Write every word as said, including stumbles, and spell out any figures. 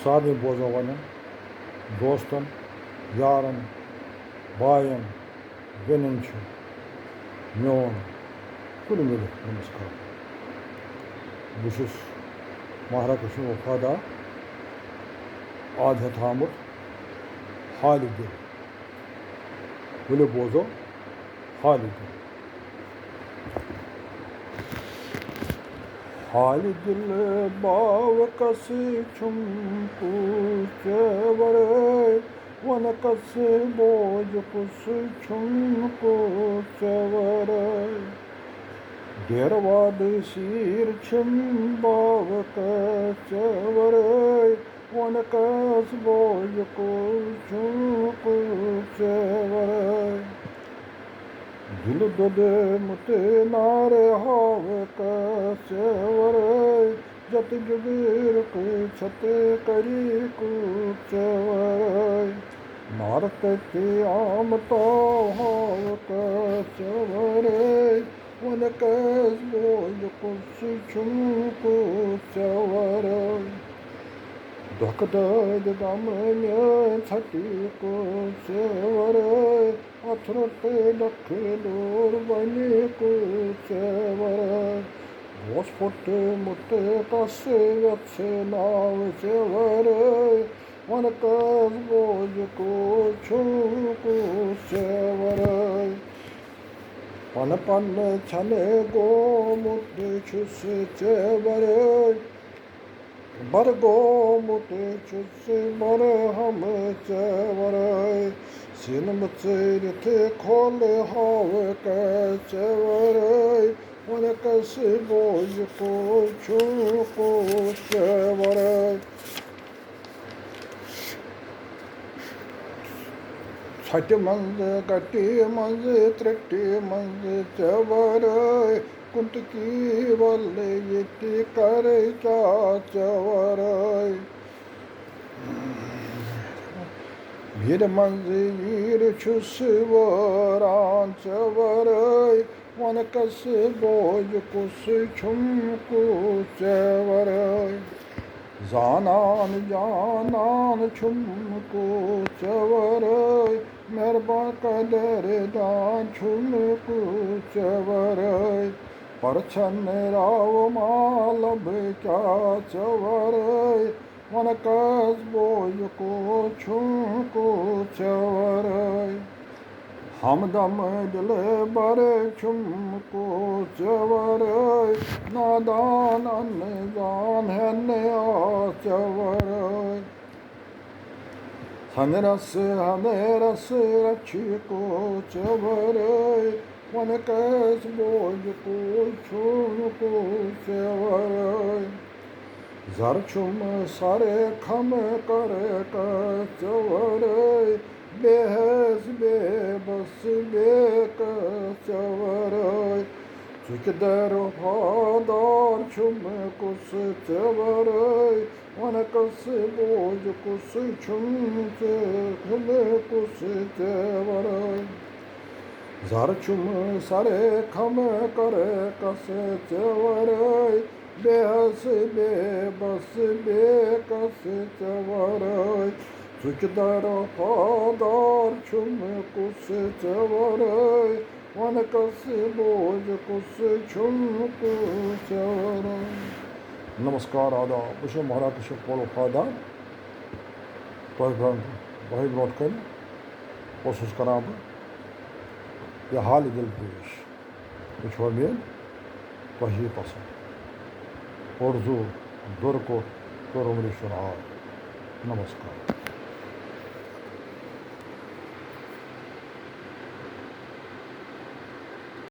سارنٕے بوزن والٮ۪ن، دوستن، یارن، باین، بیٚنٮ۪ن چھُ میون کُلہِ مُلہِ نمسکار۔ بہٕ چھُس مہراہ کشمیٖر وفادار، آز ہٮ۪تھ آمُت حالہِ دِل۔ ؤلِو بوزو حالہِ دِل۔ حالہِ دِل باوکس چھُم کُس ژےٚ ورٲے، وَنہٕ کس بوج کُس چھُم کُس ژےٚ ورٲے۔ ڈیرٕ وادٕ سیٖر چھِم باوکس ژےٚ ورٲے، وَنہٕ کس بوج کُس چھُم کُس ژےٚ ورٲے۔ دِلہٕ دۄدمُت نارٕ ہاوکس ژےٚ ورٲے، جتہٕ جُبیٖرُک چھتہٕ کری کُس ژےٚ ورٲے۔ نارٕ تٔتی آمہٕ تاو ہاوکس ژےٚ ورٲے، وَنہٕ کس بوج کُس چھُم کُس ژےٚ ورٲے۔ دۄکھٕ دٲدۍ غمہٕ میٲنۍ ژھٹی کُس ژےٚ ورٲے، اَتھٕ روٚٹ ڈۄکھٕ لوٗر بَنہِ کُس ژےٚ ورٲے۔ بہٕ اوس پھُٹمُت کَس وٮ۪ژھِ ناوٕ ژےٚ ورٲے، وَنہٕ کس بوج کُس چھُم کُس ژےٚ ورٲے۔ پنہٕ پنہٕ چھَنہٕ گومُت چھُس ژےٚ ورٲے، بر گومُت چھُس برہم ژےٚ ورٲے۔ سیٖنہٕ مٕژٲرِتھ کھولہٕ ہاوکس ژےٚ ورٲے، وَنہٕ کس بوج کُس چھُم کُس ژےٚ ورٲے۔ ژھۄٹہِ منٛز، گٹہِ منٛز، ترٛٹہِ منٛز ژےٚ ورٲے، کُنتہٕ کی ولہٕ ییٚتہِ کرٕ کیٛاہ ژےٚ ورٲے۔ ویٖرِ منٛز ویٖر چھُس وٲران ژےٚ ورٲے، وَنہٕ کس بوج کُس چھُم کُس ژےٚ ورٲے۔ زانان جانان چھُم کُس ژےٚ ورٲے، مہربان قدر دان چھُم کُس ژےٚ ورٲے۔ پرژھن راو مالب کیٛاہ ژےٚ ورٲے، وَنہٕ کس بوج کُس چھُم کُس ژےٚ ورٲے۔ ہمدم دلبر چھُم کُس ژےٚ ورٲے، نادان انزان ہٮ۪نہٕ آس ژےٚ ورٲے۔ ہنرس ہنرس رچھِ کُس ژےٚ ورٲے، وَنہٕ کس بوج کُس چھُم کُس ژےٚ ورٲے۔ زر چھُم سر خم کر کس ژےٚ ورٲے، بے حیث بے بس بے کس ژےٚ ورٲے۔ ژُکہِ در وفادار چھُم کُس ژےٚ ورٲے، وَنہٕ کس بوج کُس چھُم ژےٚ، چھُم کُس ژےٚ ورٲے۔ زر چھُم سر خم کر کس ژےٚ ورٲے، بے حیث بے بس بے کس ژےٚ ورٲے۔ ژُکہِ در وفادار چھُم کُس ژےٚ ورٲے، وَنہٕ کس بوج کُس چھُم کُس ژےٚ ورٲے۔ نمسکار، آداب، بہٕ چھُس مہراہ کشمیٖر وفادار۔ تۄہہِ برٛونٛٹھ، تۄہہِ برٛونٛٹھ کَنہِ اوسُس کران بہٕ یہِ حالہِ دِل پیش۔ مےٚ چھُ وۄمید تۄہہِ یی پسنٛد۔ اردو، دُرکوٹ تہٕ رومریشور آے۔ نمسکار۔